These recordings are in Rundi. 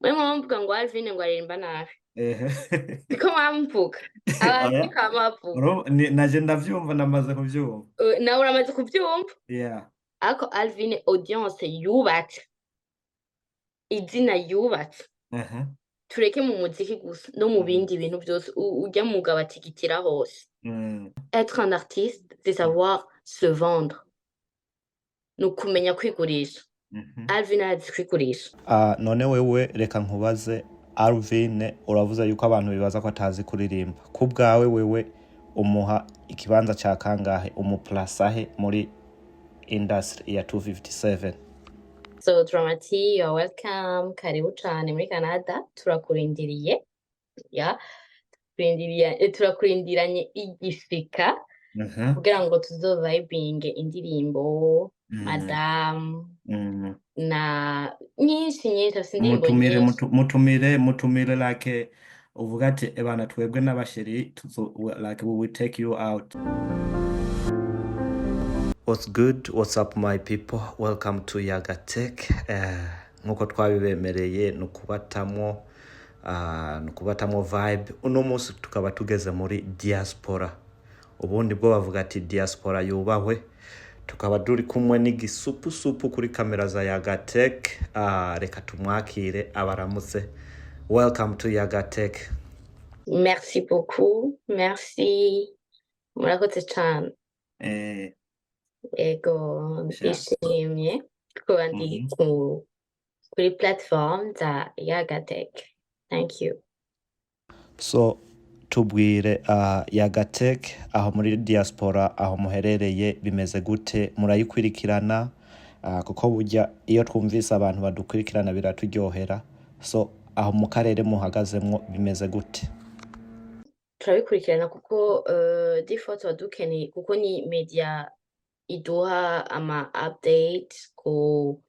Mwe muvuga ngo Alvin ngo aririmba nabi. Ehe. Siko mwamvuga abantu? Oya. Niko bavuga. Naje ndavyumva, namaze kuvyumva. Nawe uramaze kuvyumva? Yeah. Ariko Alvin, audience yubatse, izina yubatse, tureke mu muziki gusa, no mu bindi bintu byose, ujya mugabo atigitira hose. Être un artiste, c'est savoir se vendre, ni ukumenya kwigurisha. Alvin arazi kwigurisha. Ah, none wewe, reka nkubaze, Alvin, uravuze yuko abantu bibaza ko atazi kuririmba. Ku bwawe wewe umuha ikibanza ca kangahe, umuplasahe muri industry ya 257? So Drama-T, you are welcome. Karibu cane muri Canada, turakurindiriye. Ya, turindiriye, turakurindiranye igishika kugira ngo tuzovibinge indirimbo Madame na nyinshi nyinshi, afise indirimbo Mutumire. nyinshi. Mutumire, mutumire, like uvuga ati: "Ebana, twebwe n'abasheri like we will take you out." What's good? What's up, my people? Welcome to Yaga Tech. Nkuko twabibemereye, ni ukubatamwo vibe. Uno munsi tukaba tugeze muri diaspora. Ubundi bwo bavuga ati diaspora yubahwe. Tukaba turi kumwe n'igisupusupu kuri kamera za Yaga Tech. Reka tumwakire abaramutse. Welcome to Yaga Tech. Merci beaucoup, merci. Murakoze cane. Ego. Sha. Ndishimye kuba ndi kuri platform za Yaga Tech. Thank you. So tubwire, Yaga Tech aho muri diaspora aho muherereye bimeze gute? Murayikurikirana? Kuko burya iyo twumvise abantu badukurikirana biraturyohera. So aho mu karere muhagazemwo bimeze gute? Turabikurikirana kuko des fois tuba dukeneye, kuko ni media iduha ama update ku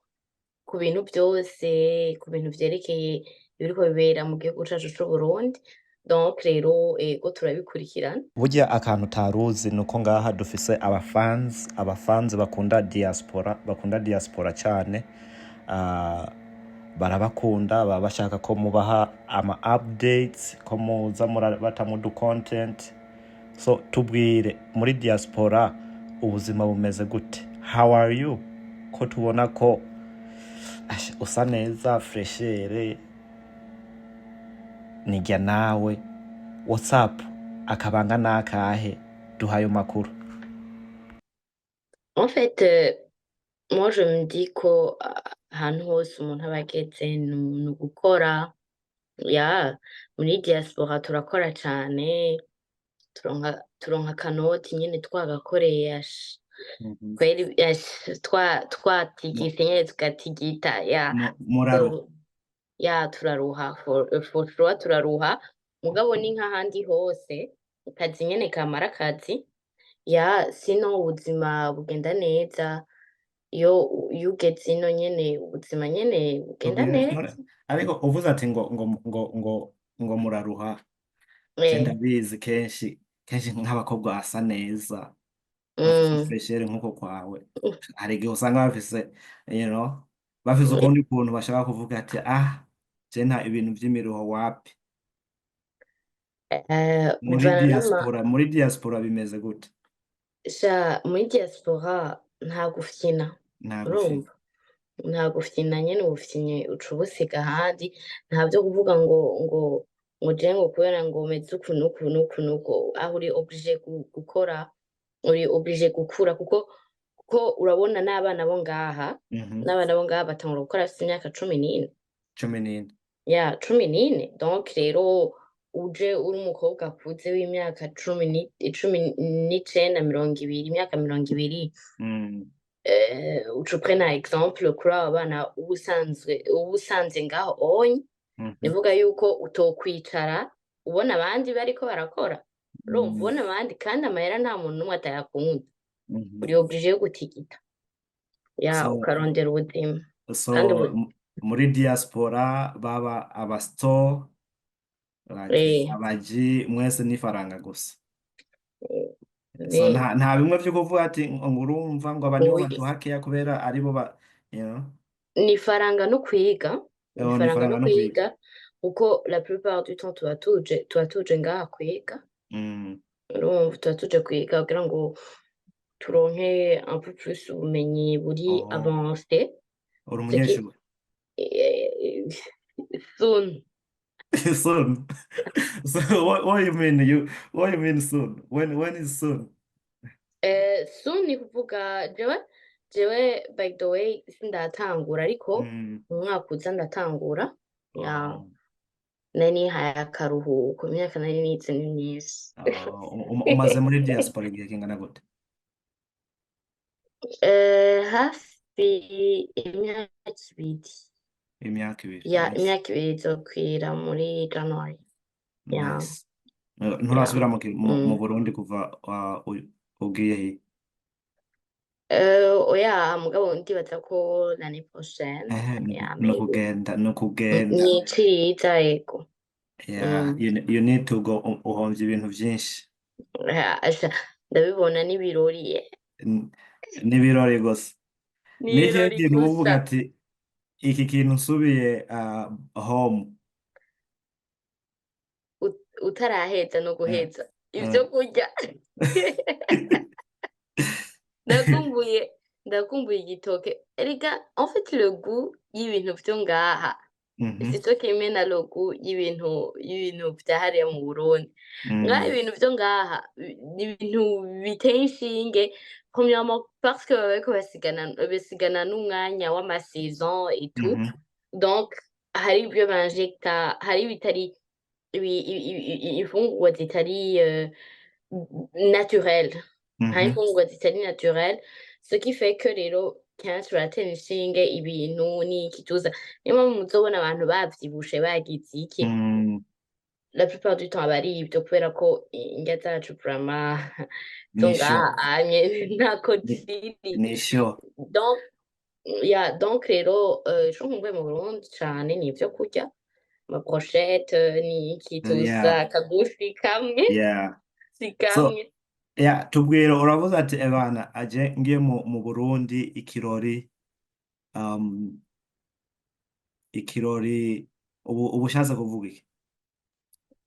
bintu byose, ku bintu vyerekeye ibiriko bibera mu gihugu cacu c'Uburundi. Donc rero, ego, turabikurikirana. Burya akantu utaruzi ni uko ngaha dufise abafans, abafans bakunda diaspora, bakunda diaspora cyane. Barabakunda, baba bashaka ko mubaha ama updates, ko muza murabatamwo udu content. So tubwire, muri diaspora ubuzima bumeze gute? How are you, ko tubona ko ash, usa neza, freshere nijya nawe? What's up? Akabanga nakahe? Duha ayo makuru. En fait, moi je me dis ko ahantu hose umuntu aba ageze ni ugukora. Ya, muri diaspora turakora cane, turonka akanoti nyene twagakoreye, ash kweri, ash, twatigise nyene, tugatigita, ya. Muraruha. So, ya, turaruha, for sure turaruha, mugabo ni nk'ahandi hose, akazi nyene kamara akazi. Ya, sino ubuzima bugenda neza. Iyo ugeze ino nyene, ubuzima nyene bugenda Tubwire neza. Ariko uvuze ati ngo muraruha, je ndabizi kenshi kenshi nk'abakobwa basa neza, bafise fraîcheur nk'uko kwawe, hari igihe usanga bafise bafise ukundi kuntu bashaka kuvuga ati: "Ah, je nta ibintu vy'imiruho, wapi." Muri Bivana n'ama diaspora, muri diaspora bimeze gute? Sha, muri diaspora nta gufyina. Nta gufyina. Urumva, nta gufyina nyene, ubufyinye uca ubusiga ahandi. Nta vyo kuvuga ngo je ngo kubera ngo meze uku n'uku n'uku n'uku. Aho uri obligé gukora, uri obligé gukura, kuko urabona n'abana bo ngaha, n'abana bo ngaha batangura gukora bafise imyaka 14. 14. Ya, 14. Donc rero uje uri umukobwa akuze w'imyaka 19, 20, imyaka 20, uca uprena exemple kuri abo bana uba usanze ngaho onye. Nivuga yuko utokwicara ubona abandi bariko barakora, urumva, ubona abandi, kandi amahera nta muntu n'umwe atayakunda. Uri obligé yo gutigita, ya, ukarondera ubuzima. So kandi muri diaspora baba abasto, like abaji, mwese n'ifaranga gusa. So nta bimwe vyo kuvuga ati ngo urumva ngo aba nibo Oya. baduha keya kubera aribo ba Ni ifaranga no kwiga. Ni Oh, ni ifaranga no ifaranga no kwiga. Kwiga, kuko la plupart du temps tuba tuje ngaha kwiga. Urumva, tuba tuje kwiga kugira ngo turonke un peu plus ubumenyi buri avancé. Uri Ce qui umunyeshuri? Soon. Soon. So what you mean, you what you mean soon? When is soon? Soon ni kuvuga jewe by the way sindatangura, ariko mu mwaka uza ndatangura ya. Nari nihaye akaruhuko, imyaka nari nize ni myinshi. Oh, umaze muri diaspora igihe kingana gute? Hafi imyaka 2. Imyaka 2. Ya. Nice. Imyaka 2 izokwira muri January ya. Nice. Nturasubira mu Burundi kuva ugiye hiya? Oya, mugabo ndibaza ko l'année prochaine. Ya. No. Maybe. Kugenda no kugenda. Ni iciza, yego. Yeah, you need to go. Uhomvye ibintu vyinshi. Asha, ndabibona n'ibirori. N'ibirori gusa. Ni ikihe N'ibirori kintu uba uvuga gusa. ati iki kintu nsubiye home? Utaraheza no guheza ivyo kurya. Ndakumbuye igitoke. Erega en fait le goût y'ibintu vyo ngaha sico kimwe na le goût y'ibintu vya hariya mu Burundi. Ngaha ibintu vyo ngaha ni ibintu biteye inshinge, premièrement parce que baba bariko basigana n'umwanya w'ama saison et tout. Donc hari ivyo binjecta, hari ibitari imfungurwa zitari naturelles, hari imfungurwa zitari naturelles, ce qui fait que rero kenshi baratera inshinge ibintu n'iki tuza. Niyo mpamvu muzobona abantu bavyibushe, bagize iki, la plupart du temps aba ari ivyo, kubera ko indya zacu vraiment zo Ni sho. ngaha anye ntako ziri. Ni sho. Donc ya, donc rero ico nkumbuye mu Burundi cane ni ivyo kurya, ama brochette n'iki tusa, kagufi kamwe si So kamwe. Yeah, tubwira, uravuze ati ebana aje ngiye mu Burundi ikirori, ikirori ubu ushatse kuvuga iki?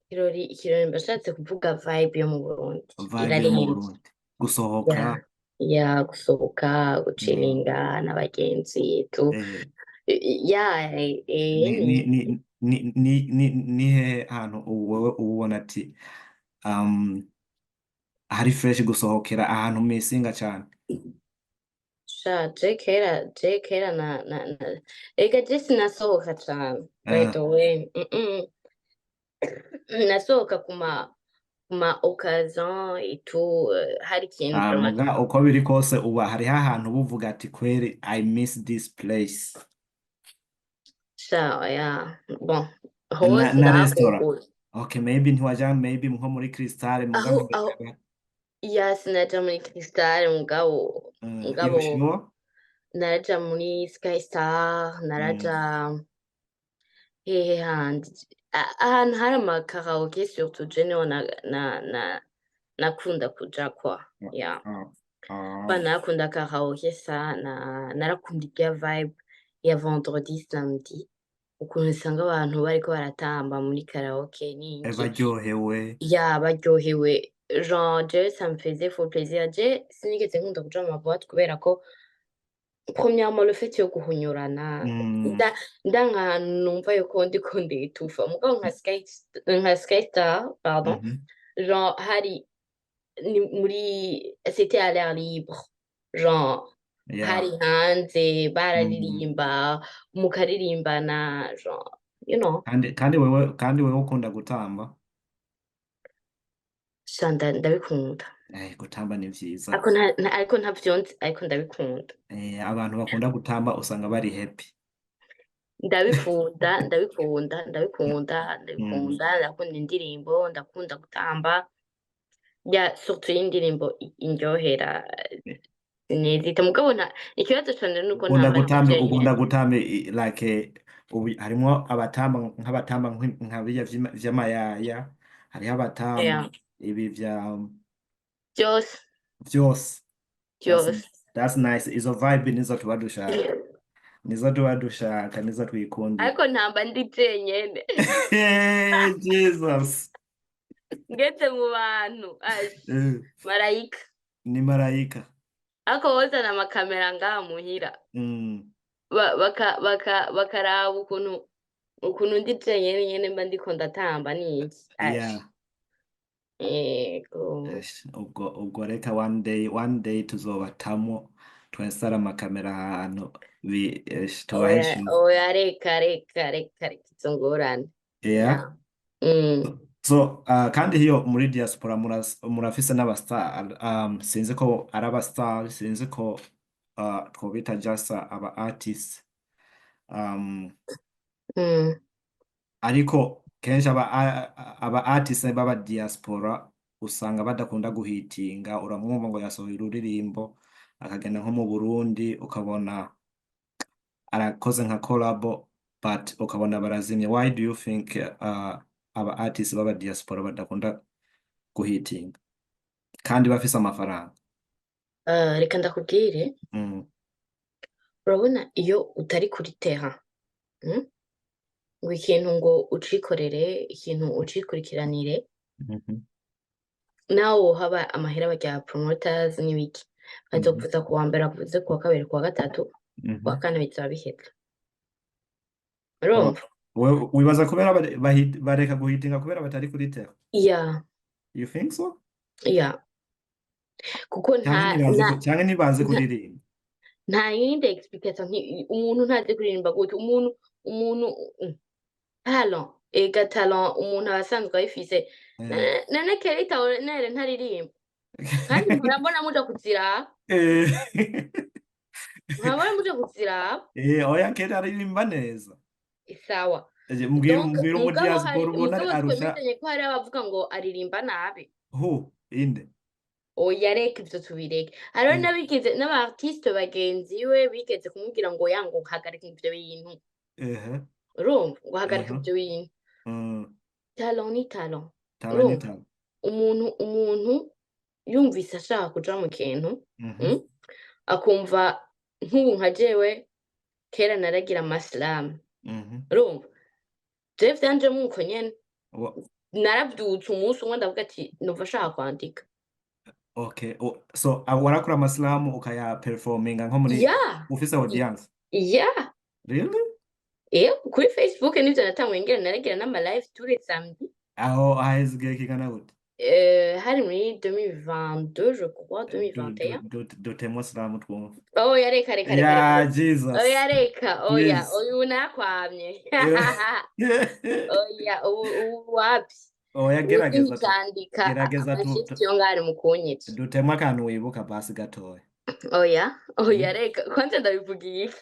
Ikirori mba nshatse kuvuga vibe yo mu Burundi. Vibe yo mu Irarenze. Burundi, gusohoka. Ya, gusohoka, guciringa n'abagenzi tu. Ya. Ni ni ni ni ni ni hehe hantu ubu wewe uba ubona ati hari fresh gusohokera, ahantu misinga cane? Sha, je kera na ega je sinasohoka cane by the way. Nasohoka kuma occasion et tout, hari ikintu vraiment. Muga uko biri kose uba hariho ahantu uba uvuga ati kweri I miss this place. Sha, oya, bon, Na hose na restaurant. Ndahakumbuye. Okay, maybe ntiwaja maybe nko muri Crystal, muga Aho aho ntiwaja. Ya, sinaja muri Crystal, mugabo You mugabo sure? Naraja muri Sky Star, naraja hehe handi, ahantu hari ama karaoke surtout, je niho na nakunda kuja kwa ya. Ba narakunda karaoke sana, narakunda irya vibe ya vendredi, samedi, ukuntu usanga abantu bariko baratamba muri karaoke n'iki. Baryohewe. Ya, baryohewe, genre je ça me faisait full plaisir. Je sinigeze nkunda kuja mu ma boîte kubera ko premièrement le fait yo guhunyurana, ndanka ahantu numva yuko ndiko nditufa, mugabo nka Sky Star, pardon, genre hari ni muri c'était à l'air libre, genre hari hanze, bararirimba, mukaririmbana, genre. Kandi wewe ukunda gutamba. Sha, ndabikunda. Gutamba ni vyiza. Ariko ntavyo nzi, ariko ndabikunda. Abantu bakunda gutamba usanga bari happy. Ndabikunda, ndabikunda, ndabikunda, ndabikunda. Ndakunda indirimbo, ndakunda gutamba ya, surtout iyo indirimbo indyohera sinezita. Mugabo nta ikibazo cane nuko Ukunda ntamba gutamba jenyene. Ukunda gutamba like ubu harimwo abatamba nk'abatamba nka birya vy'amayaya, hariho abatamba ibi vya Byose. Vyose. Byose. That's nice. Izo vibe nizo tuba dushaka. Nizo tuba dushaka, nizo twikundira. Ariko ntamba ndi jenyene. Jesus. Ngeze mu bantu, ashi, marayika. Ni marayika. Ariko bozana amakamera ngaha muhira, bakaraba ukuntu ndi jenyene nyene mba ndiko ndatamba n'iki, ashi. Yego. Esh, ubwo reka one day tuzobatamo, twensara amakamera ahantu esh, tubahe Oya. Show. Oya, reka, reka, reka, reka izo ngorane. Yeah. Yeah. So kandi hiyo muri diaspora murafise n'aba star, sinzi ko ari aba star, sinzi ko twobita just aba artists, ariko kenshi aba artists b'aba diaspora usanga badakunda guhitinga. Uramwumva ngo yasohoye ururirimbo, akagenda nko mu Burundi, ukabona arakoze nka collabo, but ukabona barazimye. Why do you think aba artists b'aba diaspora badakunda guhitinga kandi bafise amafaranga? Reka ndakubwire. Urabona iyo utari kuri terrain, ngo ikintu ngo ucikorere, ikintu ucikurikiranire, nawe wohaba amahera barya promoters n'ibiki, bazokuvuza ku wa mbere, bakuvuze ku wa kabiri, ku wa gatatu, ku wa kane bizaba biheze. Urumva? Wewe wibaza kubera bareka guhitinga kubera batari kuri terrain? Yeah. You think so? Yeah, kuko Canke nta ntibazi nta canke ntibazi nta kuririmba? Nta yindi explication. Umuntu ntazi kuririmba gute? Umuntu talent, ega talent umuntu aba asanzwe ayifise. None Kelly Nere ntaririmba, kandi mpora mbona muja kuziraba. Mpora mbona muja kuziraba. Oya, Kelly aririmba neza. Sawa. Mbwira, Donc mbwira mugabo hari umudiaspora ubona mugabo arusha. Twemezanye ko hari abavuga ngo aririmba nabi. Who? Inde? Oya, reka ivyo tubireke. Hariho n'abigeze n'aba artiste bagenzi we bigeze kumubwira ngo ya ngo hagarika ivyo bintu. Urumva, ngo hagarika ivyo bintu. Talent ni talent. Talent ni Urumva? Talent. Umuntu yumvise ashaka kuja mu kintu, akumva nk'ubu nka jewe kera naragira ama slam. Urumva? Jewe vyanjemwo uko nyene. Naravyutse umunsi umwe ndavuga ati numva ashaka kwandika. Okay. So warakora ama slam ukaya performinga nko muri Yeah. ufise audience? Yeah. Really? Iyo kuri Facebook nivyo natanguye ngira naragira n'ama live tous les samedis. Aho haheze igihe kingana gute? Hari muri 2022, je crois, 2021. Dutemo slam twumva. Oya, reka, reka, reka, Yeah, reka. Jesus. Oya, reka, oya, Please. oya, ubu nakwamye. Oya, ubu wapi? Oya, Ubu gerageza tu sinkicandika gerageza tu ama shift yo ngari mu kunyica. Dutemo akantu wibuka basi gatoya. Oya, oya, reka, kwanza ndabivugiye iki?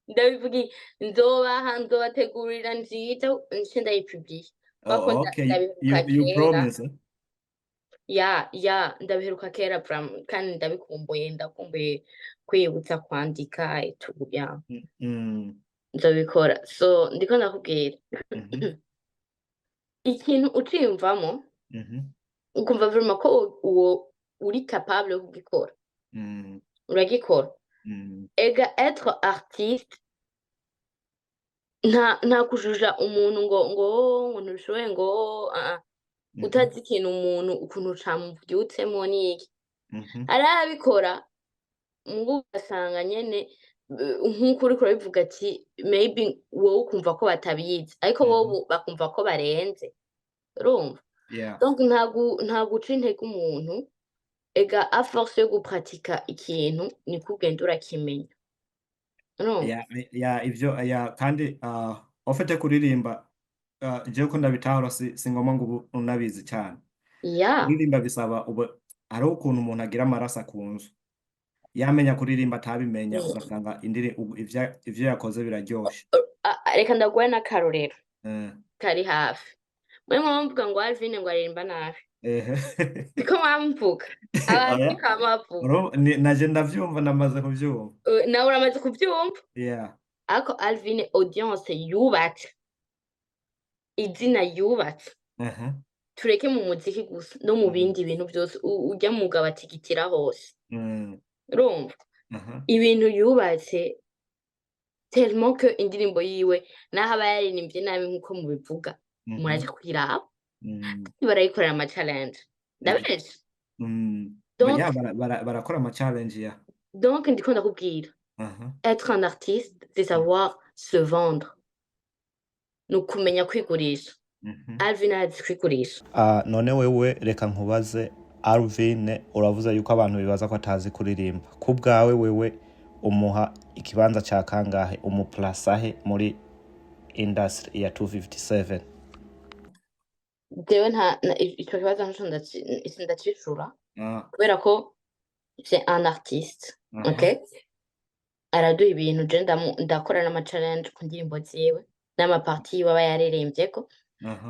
Ndabivugiye, nzobaha, nzobategurira nziza nce ndayipubliye. Kubera ko Oh, okay. ndabiheruka You kera. promise, eh? Ya, ndabiheruka kera vraiment, kandi ndabikumbuye, ndakumbuye kwiyibutsa kwandika et tout, ya. Nzobikora. So, ndiko ndakubwira. Ikintu uciyumvamo, ukumva vraiment ko uwo uri capable yo kugikora. Uragikora. Ega être artiste, nta kujuja umuntu ngo ntubishoboye, ngo ah, ah. Utazi ikintu umuntu ukuntu camuvyutsemo n'iki. Hariho ababikora muga ugasanga nyene nk'uko uriko urabivuga ati maybe wowe ukumva ko batabizi, ariko bobo bakumva ko barenze, urumva? Yeah. Donc nta guca intege umuntu. Ega à force yo gupratika ikintu niko ugenda urakimenya, urumva? Yeah, ivyo, yeah, kandi ufite kuririmba, jewe ko ndabitahura, si ngombwa ngo ube unabizi cyane. Kuririmba bisaba ube hariho ukuntu umuntu agira amaraso akunzwe, yamenya kuririmba atabimenya, ugasanga ivyo yakoze biraryoshe. Ah, reka ndaguhe n'akarorero kari hafi. Mwe muvuga ngo Alvin ngo aririmba nabi. Siko mwamvuga abantu? Oya. Niko bavuga. Naje ndavyumva, namaze kuvyumva. Nawe uramaze kuvyumva? Yeah. Ariko Alvin audience yubatse, izina yubatse, tureke mu muziki gusa, no mu bindi bintu byose, urya mwuga batigitira hose. Urumva? Ibintu yubatse tellement que indirimbo yiwe, naho aba yaririmbye nabi nkuko mubivuga, muraja kuyiraba, barayikorera ama challenge, ndabesha? Donc Ya, barakora ama challenge, ya. Donc ndiko ndakubwira, être un artiste, c'est savoir se vendre, ni ukumenya kwigurisha. Alvin arazi kwigurisha. Ah, none wewe, reka nkubaze, Alvin, uravuze yuko abantu bibaza ko atazi kuririmba. Ku bwawe wewe umuha ikibanza ca kangahe, umuplasa he muri industry ya 257? Jewe nta ico kibazo ntaco sindacishura kubera ko c'est un artiste, ok, araduha ibintu. Je ndakora n'ama challenge ku ndirimbo ziwe n'ama parties yiwe aba yaririmvyeko.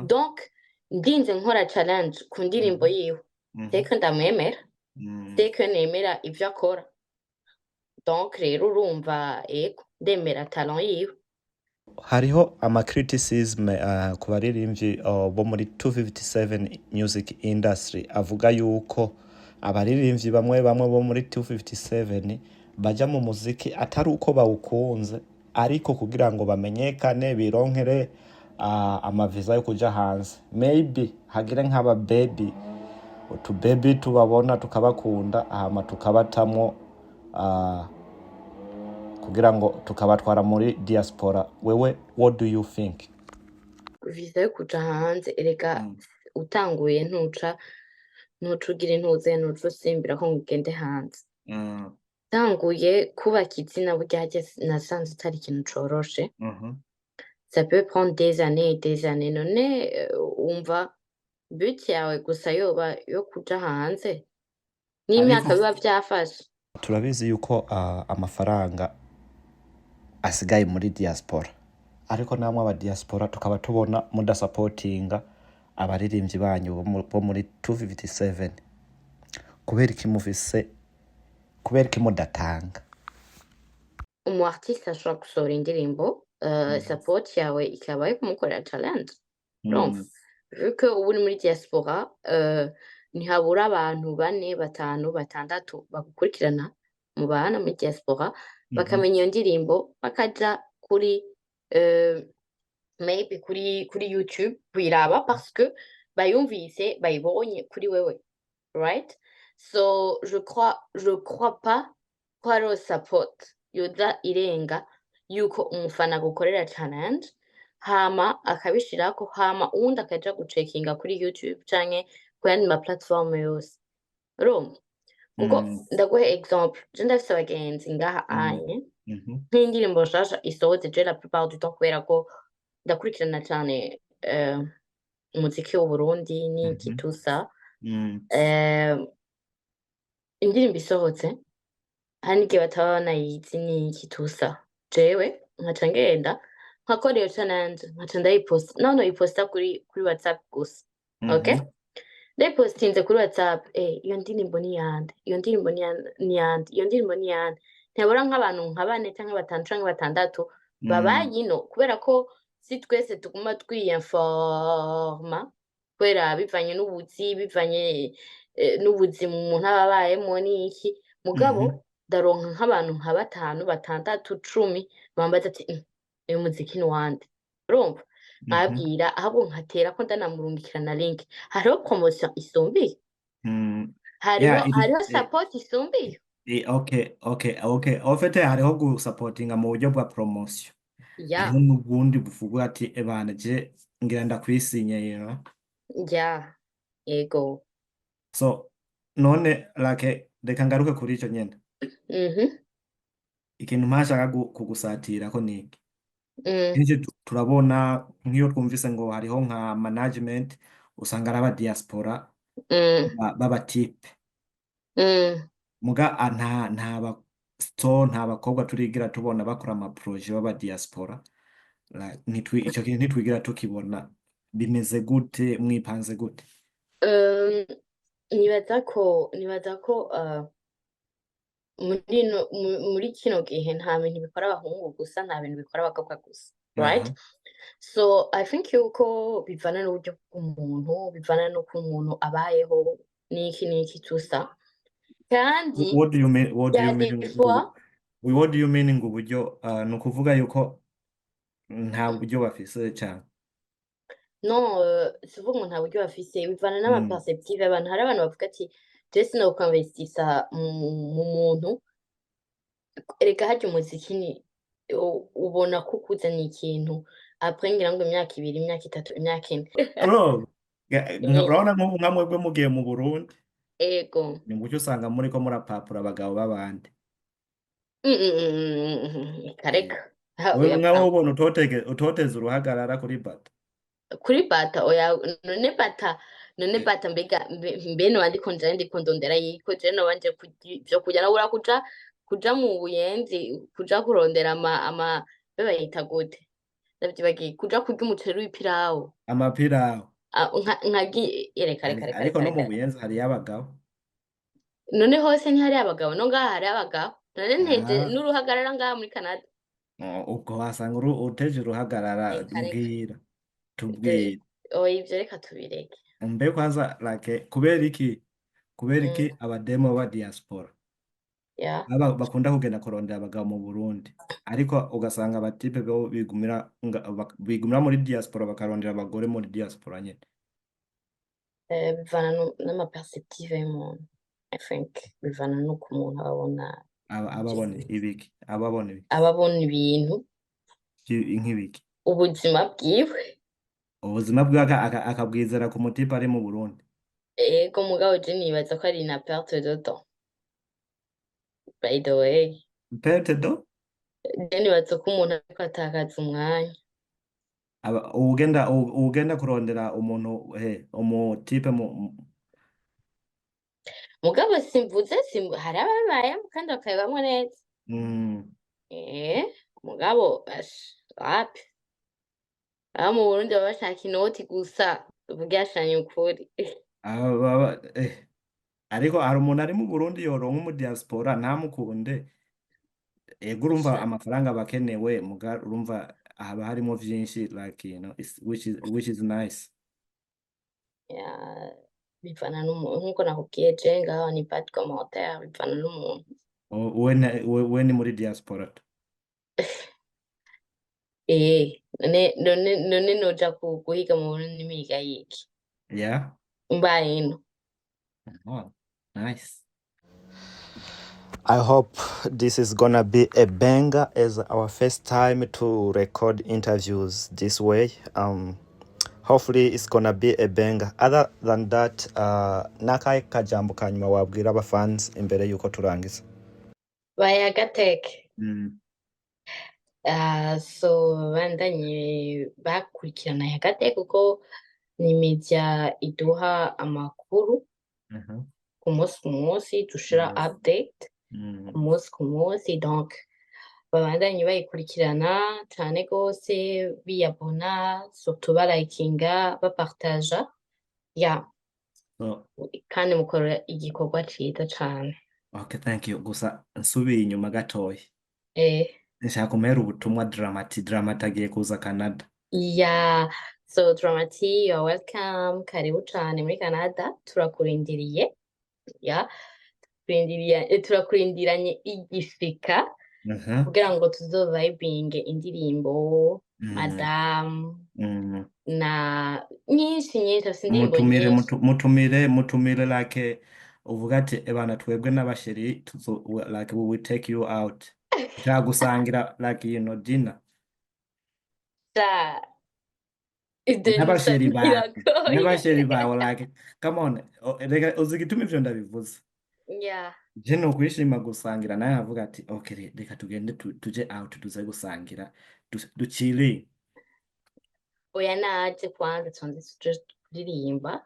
Donc ndinze nkora challenge ku ndirimbo yiwe, c'est que ndamwemera, c'est que nemera ivyo akora. Donc rero urumva, ego, ndemera talent yiwe. Hariho ama criticism ku baririmbyi bo muri 257 music industry, avuga yuko abaririmbyi bamwe bamwe bo muri 257 baja mu muziki atari uko bawukunze, ariko kugira ngo bamenyekane, bironkere amaviza yo kuja hanze, maybe hagire nk'aba baby, utubebi tubabona tukabakunda, hama tukabatamwo kugira ngo tukabatwara muri diaspora. Wewe, what do you think? Visa yo kuja hanze, erega utanguye ntuca ugira intuze, ntuca usimbira ko ngo ugende hanze. Utanguye kubaka izina, burya harya nasanze atari ikintu coroshe. Ça peut prendre des années et des années. None wumva but yawe gusa yoba yo kuja hanze n'imyaka Ariko biba vyafashe? Turabizi yuko amafaranga asigaye muri diaspora, ariko namwe aba diaspora tukaba tubona mudasapotinga abaririmbyi banyu bo muri 257. Kubera iki mufise, kubera iki mudatanga? Umu artiste ashobora gusohora indirimbo, support yawe ikaba yo kumukorera challenge, urumva? Vu que uba uri muri diaspora, ntihabura abantu bane, batanu, batandatu bagukurikirana mubana muri diaspora, bakamenya iyo ndirimbo, bakaja kuri maybe kuri YouTube kuyiraba parce que bayumvise, bayibonye kuri wewe, right? So je crois pas ko hariho support yoza irenga yuko umufana agukorera challenge, hama akabishirako, hama uwundi akaja gucekinga kuri YouTube canke ku yandi ma platform yose, urumva? Kuko ndaguhe exemple, je ndafise abagenzi ngaha anye, nk'indirimbo nshasha isohotse, je la plupart du temps, kubera ko ndakurikirana cane umuziki w'Uburundi n'iki, tout ça, indirimbo isohotse, hari n'igihe bataba banayizi n'iki, tout ça, jewe nkaca ngenda nkakora iyo challenge, nkaca ndayiposta. No noyiposta kuri WhatsApp gusa, okay? Ndayipostinze kuri WhatsApp, iyo ndirimbo ni yande? Iyo ndirimbo ni yande? Iyo ndirimbo ni yande? Ntibura nk'abantu nka bane canke batanu canke batandatu babaye ino, kubera ko si twese tuguma twiyinforma, kubera bivanye n'ubuzi, bivanye n'ubuzima umuntu aba abayemwo n'iki. Mugabo ndaronka nk'abantu nka batanu, batandatu, 10 bambaza ati: "Uyu muziki ni uwande?" Urumva? Nkababwira, ahubwo nkaterako ndanamurungikira na link. Hariho promotion isumbiye? Hariho Yeah, hariho support isumbiye? Okay. En fait, hariho gusapotinga mu buryo bwa promotion. Hariho n'ubundi buvuga ati: "Ebana, je ngira ndakwisinye." Ya, ego. So none like reka ngaruke kuri ico nyene. Ikintu mpashaka kugusatirako ni iki? Kenshi turabona nk'iyo twumvise ngo hariho nka management, usanga ari aba diaspora b'abatipe. Muga nta ba so nta bakobwa turigira tubona bakora ama projet b'aba diaspora. Like, ico kintu ntitwigira tukibona. Bimeze gute? Mwipanze gute? Nibaza ko muri kino gihe nta bintu bikora abahungu gusa, nta bintu bikora abakobwa gusa, right? So I think yuko bivana n'uburyo bw'umuntu, bivana n'uko umuntu abayeho n'iki n'iki, tout ça. Kandi What do you mean, what do y you a mean des ngo fois what do you mean ngo uburyo, ni ukuvuga yuko nta buryo bafise cyane? Non, si ukuvuga ngo nta buryo bafise, bivana n'ama perspective y'abantu. Hari abantu bavuga ati: "Je sinokwinvestisa mu muntu." Erega harya umuziki ni ubona ko ukuzaniye ikintu après ngira ngo imyaka 2, imyaka 3, imyaka 4. Bro, urabona nk'ubu nka mwebwe mugiye mu Burundi, ni gutyo usanga muriko murapapura abagabo b'abandi. Reka reka. Ha, Wewe oya. nkawe Vraiment. ubona utoteza uruhagarara kuri bata. Kuri bata? Oya, none bata, none bata mbega mbe noba ndiko njayo ndiko ndondera yiko je noba nje kurya ivyo kurya, nobura kuja mu Buyenzi kuja kurondera ama mbe bayita gute, ndavyibagiye, kuja kurya umuceri w'ipirawu. Amapirawu. Ah, nka reka reka reka. Ariko Reka no mu reka. Buyenzi hariyo abagabo. None hose ntihari abagabo? No ngaha hari abagabo. None nteje n'uruhagarara ngaha muri Canada? Oh, ubwo wasanga uteje uruhagarara. Reka reka. Mbwira, tubwire. Oya, ivyo reka tubireke. Mbe kwanza, like, kubera iki abademo ba diaspora baba bakunda kugenda kurondera abagabo mu Burundi, ariko ugasanga abatipe bo bigumira muri diaspora, bakarondera abagore muri diaspora nyene? Bivana n'ama perspective y'umuntu, I think bivana n'uko umuntu aba abona ivyo ababona bintu. Ibiki ababona ibiki? Aba abona ibintu. Nk'ibiki? Ubuzima bwiwe. Ubuzima bwiwe akabwizera ku mutipe ari mu Burundi. Ego, mugabo je nibaza ko ari na perte de temps, by the way. Perte de Je nibaza ko umuntu ariko atakaza umwanya. Uwugenda kurondera umuntu he umutipe mu Mugabo simvuze hari ababibayemo kandi bakabibamwo neza. Mugabo asha, wapi, abo mu Burundi baba bashaka inoti gusa, tuvugishanye ukuri. Ariko hari umuntu ari mu Burundi yoronka umu diaspora ntamukunde? Ego, urumva amafaranga aba akenewe, muga urumva haba harimo vyinshi, like, which is nice. Ya, bivana n'umuntu, nkuko nakubwiye, je ngaho ni pas de commentaire, bivana n'umuntu. We ni muri diaspora? None noja guhiga mu Burundi miga yiki? Mbaye ino. Oh, nice. I hope this is gonna be a banger as our first time to record interviews this way. Hopefully it's gonna be a banger. Other than that, nakahe kajambo kanyuma wabwira abafans imbere yuko turangiza? Bayagateke. So bandanye bakurikirana Yagateke kuko ni media iduha amakuru ku munsi ku munsi, dushira update ku munsi ku munsi. Donc babandanye bayikurikirana cane gose, biyabona, surtout barayikinga, bapartaja, ya. So, Kandi mukora igikorwa ciza cane. Okay, thank you. Gusa nsubiye inyuma gatoya. Nshaka kumera ubutumwa Dramati. Dramati agiye kuza Canada. Yeah, so Dramati, you are welcome. Karibu cane muri Canada, turakurindiriye. Ya, turindiriye, turakurindiranye igishika kugira ngo tuzovibinge indirimbo Madame na nyinshi nyinshi, afise indirimbo Mutumire nyinshi. Mutumire, like, uvuga ati: "Ebana, twebwe n'abasheri like, we will take you out." Nshaka gusangira, like, dinner. Sha, ivyo N'abasheri bawe. biragoye. N'abasheri bawe, like, come on. Oh, reka, uzi igituma ivyo ndabivuze? Je ni ukwishima gusangira nawe, avuga ati: "Okay, reka tugende tuje out, tuze gusangira, duchilling." Oya, naje kwanza tubanze tuje kuririmba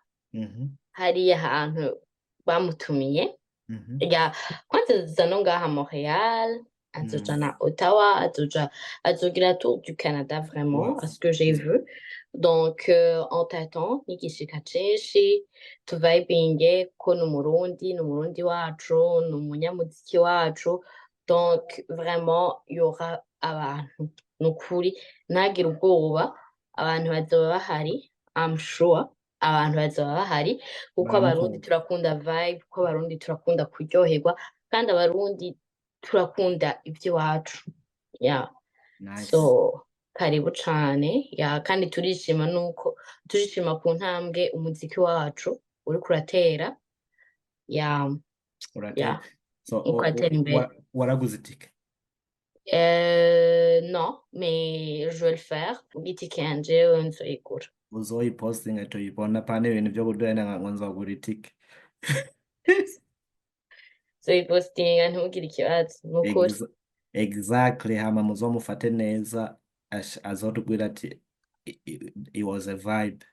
hariya hantu bamutumiye. Ya, kwanza azoza no ngaha Montreal, azoja na Ottawa, azoja azogira tour du Canada vraiment, à ce que j'ai vu. Donc on t'attend n'igishika cinshi, tuvibinge kuko ni Umurundi, ni Umurundi wacu, ni umunyamuziki wacu. Donc vraiment il y aura abantu, nukuri ntagire ubwoba, abantu bazoba bahari, I'm sure. Abantu bazoba bahari kuko Abarundi Baramukunda. turakunda vibe, kuko Abarundi turakunda kuryoherwa, kandi Abarundi turakunda ivy'iwacu, yeah. Nice. So karibu cane, yeah, kandi turishima nuko turishima ku ntambwe umuziki wacu uriko uratera, yeah. Uratera. So Uriko uratera imbere. Waraguze itike? Non, mais je vais le faire. Itike yanje nzoyigura. Uzoyipostinga tuyibona, pana ibintu vyo kuduhenda ngo nzogura itike. Nzoyipostinga, ntugire ikibazo, nukuri. Exactly. Hama muzomufate neza, azotubwira ati it was a vibe.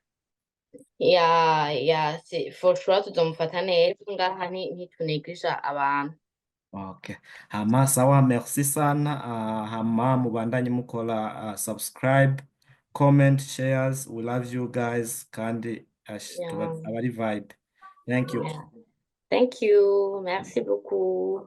Yeah, c'est for sure, tuzomufata neza ngaha, ntitunegisha abantu. Okay. Hama sawa, merci sana. Hama mubandanye mukora subscribe, comment, shares. We love you guys. Kandi ash, tuba abari vibe. Thank you. Yeah. Thank you. Merci beaucoup.